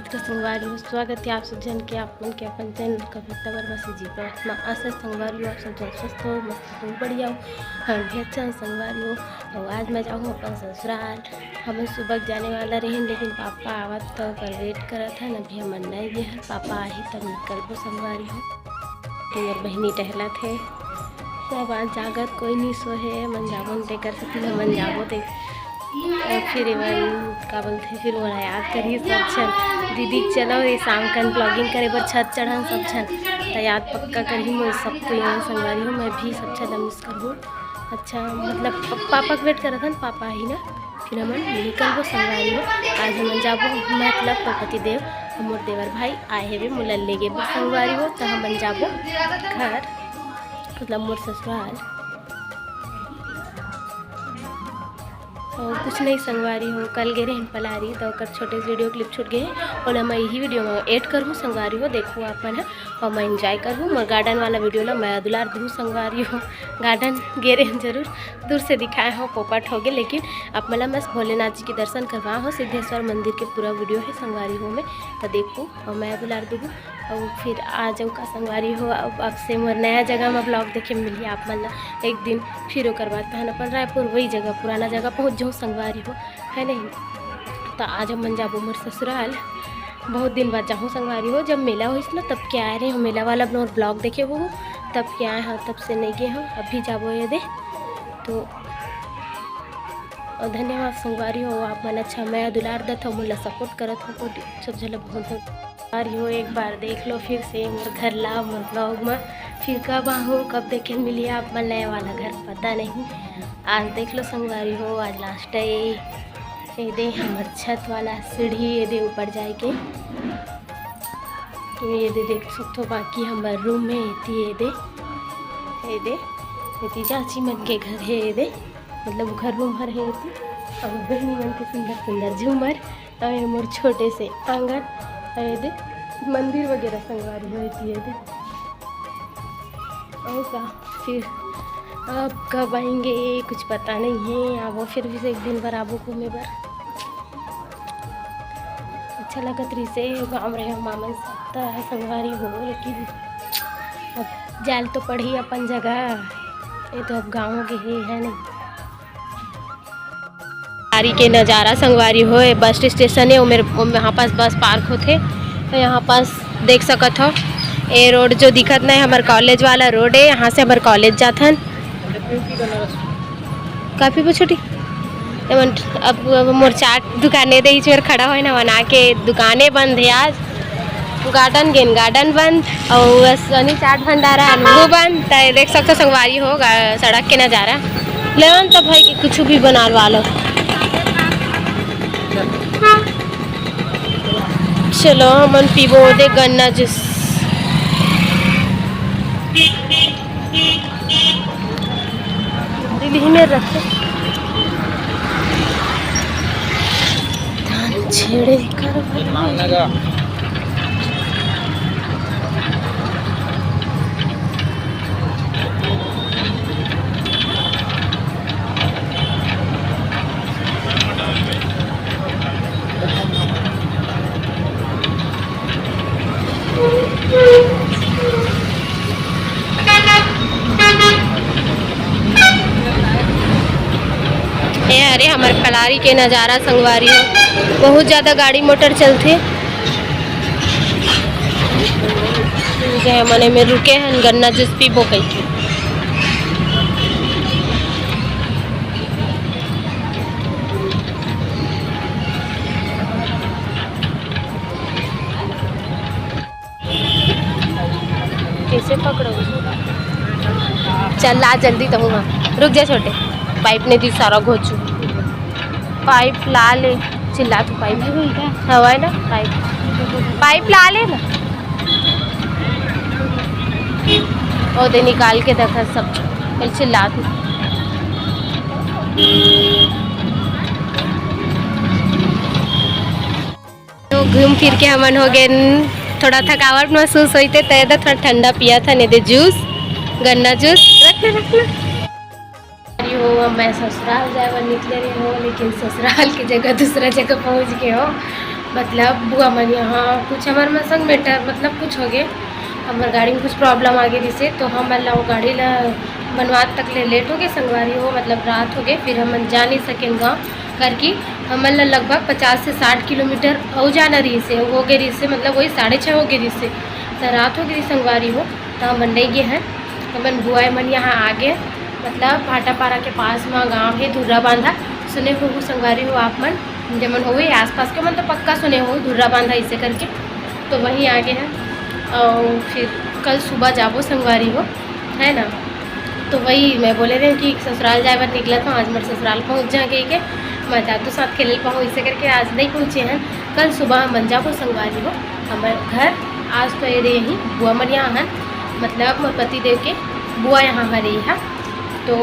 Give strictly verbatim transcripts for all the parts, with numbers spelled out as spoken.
तो संगवारी हो, स्वागत है आप सब झन के, आप मन के अपन चैनल कविता वर्मा से जी ब्लॉग्स में। आशा है संगवारी हो, आप सब झन स्वस्थ हो, मस्त हो, बढ़िया हो। हम भी अच्छा है संगवारी हो। और आज मैं जाऊँ अपन ससुराल। हमन सुबह जाने वाला रहेन, लेकिन पापा आवत तो ओकर वेट करत हन, अभी हमन नहीं गे हन। पापा आही तब निकलबो संगवारी हो। मोर बहिनी टहलत हे, सब आज जागत कोई नहीं सोहे, मन जाबो न तेकर सेती हमन जाबो ते। अउ फिर एमन का बोलथे, फिर मोला याद करही सब झन, "दीदी चलो ये शाम कन vlogging करे बर छत चढ़न सब झन।" त याद पक्का करही मोर सब कोई, संगवारी हो, मैं भी सब झन ला miss करहूँ। अच्छा, मतलब प-, पापा के वेट करत हन, पापा आही ना, फिर हमन निकलबो संगवारी हो। आज हमन जाबो मतलब पति देव अउ मोर देवर भाई आए हेबे मोला लेगे बर संगवारी हो, त हमन जाबो घर, मतलब मोर ससुराल। और कुछ नहीं संगवारी हो, कल गे रहेन पलारी, त ओकर छोटे से video clip छूट गे हे, ओला मैं यही video में add करहूँ संगवारी हो, देखहू आप मन ह, और मैं enjoy करहूँ। मोर garden वाला video ला मैं दुलार दूँ संगवारी हो। Garden गे रहेन जरूर, दूर से दिखाए हो, पोपट हो गे, लेकिन आप मन ला मस्त भोलेनाथ जी के दर्शन करवा हो। सिद्धेश्वर मंदिर के पूरा video हे संगवारी हो में, त देखहू और मैं दुलार दूँ। और फिर आ जाऊ का संगवारी हो, अब, अब से मोर नया जगह में vlog देखे मिलही आप मन ला एक दिन। फिर ओकर बाद तहन अपन रायपुर वही जगह, पुराना जगह पहुँच जाऊँ संगवारी हो, है नहीं? त आज हमन जाबो मोर ससुराल, बहुत दिन बाद जाहूँ संगवारी हो। जब मेला होइस ना तब के आए रहे हो, मेला वाला मोर vlog देखे हो, तब के आए हो, तब से नहीं गे हो, अभी जाबो ये दे। तो और धन्यवाद संगवारी हो, आप मन अच्छा मया दुलार दत हो, मोला support करत हो, तो सब झन ला बहुत बहुत संगवारी हो। एक बार देख लो फिर से मोर घर ला, मोर vlog में, फिर कब आहूँ, कब देखे मिली आप मन नया वाला घर, पता नहीं। आज देख लो संगवारी हो, आज last है। ये दे हमर छत वाला सीढ़ी, ये दे ऊपर जाए के, ये दे देख सकथो, बाकी हमर room है एती, ये दे, ये दे, एती चाची मन के घर है, ये दे, मतलब घर room हर है एती, और बहिनी मन के सुंदर सुंदर झूमर, और ये मोर छोटे से आंगन, और ये दे मंदिर वगैरह संगवारी हो एती, ये दे। और का फिर अब कब आएंगे कुछ पता नहीं है। आबो फिर भी एक दिन बर आबो घूमे बर। अच्छा लगत रहिसे गाँव रहे हो मामन सब त संगवारी हो, लेकिन अब जाल तो पड़ही अपन जगह, ये तो अब गाँव के ही है नहीं। आरी के नज़ारा संगवारी हो, ये bus station है, ओमेर, ओमे, यहाँ पास bus park होथे। तो यहाँ पास देख सकत हो, ये road जो दिखत ना है, हमर college वाला road है, यहाँ से हमर college जाथन। काफी वो छोटी। एमन अब, अब मोर चाट दुकाने दे, इच मेर खड़ा होए ना, वना के दुकाने बंद है आज। Garden गेन, garden बंद, और सनी चाट भंडारा, वो बंद। त देख सकथो संगवारी हो, गा-, सड़क के नज़ारा। लेवन तो भाई के कुछ भी बनाल वालो। चलो, हमन पीबो दे गन्ना juice। दिल्ली में रखे। धान छेड़े कर ये हरे हमर पलारी के नज़ारा संगवारी हो, बहुत ज़्यादा गाड़ी मोटर चलथे। जय मने में रुके हन, गन्ना juice पीबो कहिके। कैसे पकड़ो? चल ला जल्दी तो हुआ, रुक जा छोटे, pipe ने दी सारा घोचू, pipe ला ले, चिल्ला तू pipe। हवा है ना pipe, pipe ला ले ना। ओ दे निकाल के देखा सब, पहले चिल्ला तू। तो घूम फिर के हमन हो गए न, थोड़ा थकावट महसूस होई थे, तो ये दे थोड़ा ठंडा पिया था, नहीं दे juice, गन्ना juice। रख ले, रख ले। अरे हो, अब मैं ससुराल जाए बर निकले रहे हो, लेकिन ससुराल की जगह दूसरा जगह पहुंच गए हो। मतलब बुआ मन यहाँ कुछ हमर मन संग matter, मतलब कुछ हो गए, हमर गाड़ी में कुछ problem आ गए, जिसे तो हमन ला वो गाड़ी ला बनवात तक ले late हो गए संगवारी हो, मतलब रात हो गए, फिर हमन जा नहीं सकेन गाँव करके। हमन ला लगभग पचास से साठ किलोमीटर अउ जाना रहिसे, हो गए रहिसे, मतलब वही साढ़े छः हो गए रहिसे, तो रात हो गई संगवारी हो, तो हमन नहीं गए हैं। हमन बुआ मन यहाँ आ गए, मतलब भाटापारा के पास में गाँव है धुर्रा बांधा, सुने हो संगवारी हो आप मन, जेमन होवे आसपास के मन तो पक्का सुने हो धुर्रा बांधा इसे करके, तो वहीं आ गए हैं। और फिर कल सुबह जाबो संगवारी हो, है ना। तो वही मैं बोले रहे कि ससुराल जाए बर निकला था, आज मेरे ससुराल पहुँच जाएंगे के मैं दादू साथ खेल पाऊँ, इसे करके आज नहीं पहुँचे हैं। कल सुबह हमन जाबो संगवारी हो हमर घर। आज तो ये रही बुआ मन यहाँ हन, मतलब मोर पति देव के बुआ यहाँ हरे है, तो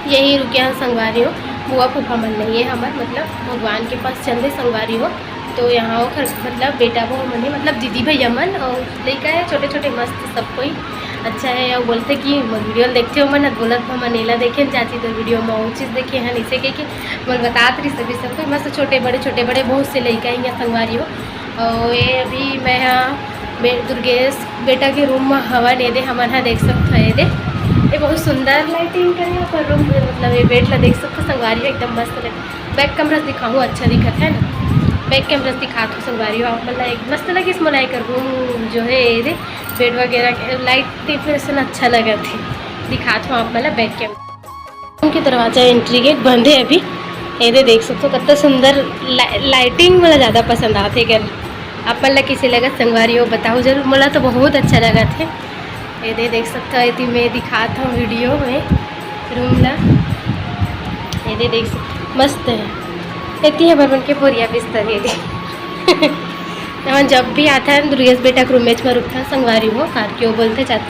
यही रुके हैं संगवारी हो। बुआ फूफा मन नहीं है हमर, मतलब भगवान के पास चल दे संगवारी हो। तो यहाँ ओखर मतलब बेटा बहू मन है, मतलब दीदी भैया मन और लइका है छोटे छोटे मस्त सब कोई। अच्छा है, और बोलते कि वीडियो देखते हो मन, बोलत हमन एला देखे चाची तो वीडियो में वो चीज़ देखे हैं, इसे कह के मन बतात रही सभी सब कोई मस्त छोटे बड़े छोटे बड़े बहुत से लइका है यहाँ संगवारी हो। और ये अभी मैं यहाँ बे-, दुर्गेश बेटा के रूम में हवा ने दे हमन हा देख सकत हो, ये दे ये बहुत सुंदर लाइटिंग करे ऊपर रूम में, मतलब ये बेड ला देख सकत हो संगवारी हो, एकदम मस्त लगे। बैक कैमरा से दिखाऊँ, अच्छा दिखत है ना, बैक कैमरा से दिखात हो संगवारी हो आप, मतलब एक मस्त लगिस मोला एकर रूम जो है ये दे बेड वगैरह के लाइट डेकोरेशन अच्छा लगत है, दिखात हो आप मतलब बैक कैमरा। रूम के दरवाजा एंट्री गेट बंद है अभी। ये दे देख सकत हो कतना सुंदर ला-, लाइटिंग मोला ज़्यादा पसंद आथे। अगर आप मन ला किसे लगत संगवारी हो बताओ जरूर, मोला तो बहुत अच्छा लगत है। ये दे देख सकत हो, एती मैं दिखात हूँ वीडियो में रूम ला। ये दे देख सक-, मस्त है। एती हमर मन के बोरिया बिस्तर ये दे। हमन जब भी आथन दुर्गेश बेटा के रूमेच में रुकथन संगवारी हो, कार के वो बोलते जात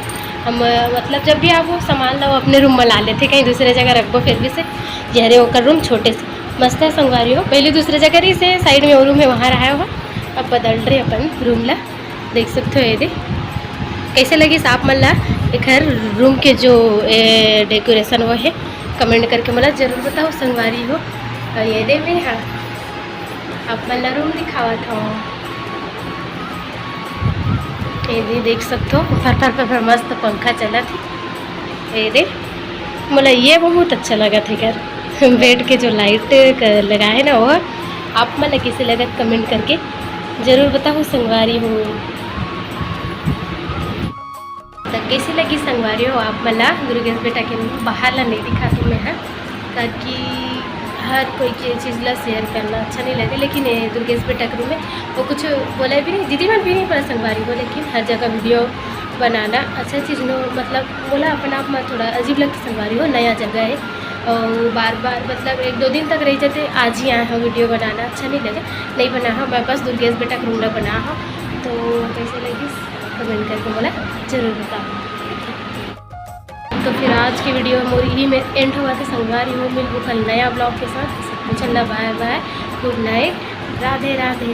हम, मतलब जब भी आबो सामान ला वो अपने रूम में ला लेथे, कहीं दूसरे जगह रखबो फिर भी से जहरे ओकर रूम छोटे से मस्त है संगवारी हो। पहले दूसरे जगह रही से साइड में वो रूम है वहाँ रहा हो, अब बदल रहे अपन रूम ला। देख सकते हो ये दे कैसे लगिस आप मन ला एखर रूम के जो डेकोरेशन वो है, कमेंट करके मोला जरूर बताओ संगवारी हो। और ये दे मैं हाँ आप मन ला रूम दिखावत हूँ। ये दे देख सकते हो फर फर फर फर मस्त पंखा चलत है। ये दे मोला ये बहुत अच्छा लगत है घर। बेड के जो लाइट लगा है ना वो आप मन ला कैसे लगत कमेंट करके जरूर बताओ संगवारी हो। तो कैसे लगी संगवारी हो आप मन ला दुर्गेश बेटा के बाहर ला नहीं दिखाती मैं हाँ, ताकि हर कोई के चीज़ ला शेयर करना अच्छा नहीं लगे, लेकिन ये दुर्गेश बेटा के रूम में वो कुछ बोला भी नहीं, दीदी मन भी नहीं पड़ा संगवारी हो, लेकिन हर जगह वीडियो बनाना अच्छा चीज़ नो, मतलब बोला अपना आप में थोड़ा अजीब लगता संगवारी हो, नया जगह है और बार बार मतलब एक दो दिन तक रह जाते, आज ही आए हैं वीडियो बनाना, अच्छा नहीं लगे, नहीं बना हाँ मैं बस दुर्गेश बेटा के रूम ला बना हाँ। तो कैसे लगी कमेंट करके मोला जरूर बताओ। तो फिर आज की वीडियो मोर इही में एंड हुआ थे संगवारी हो, मिलबो कल नया ब्लॉग के साथ। सब कुछ ला बाय बाय, गुड नाइट, राधे राधे।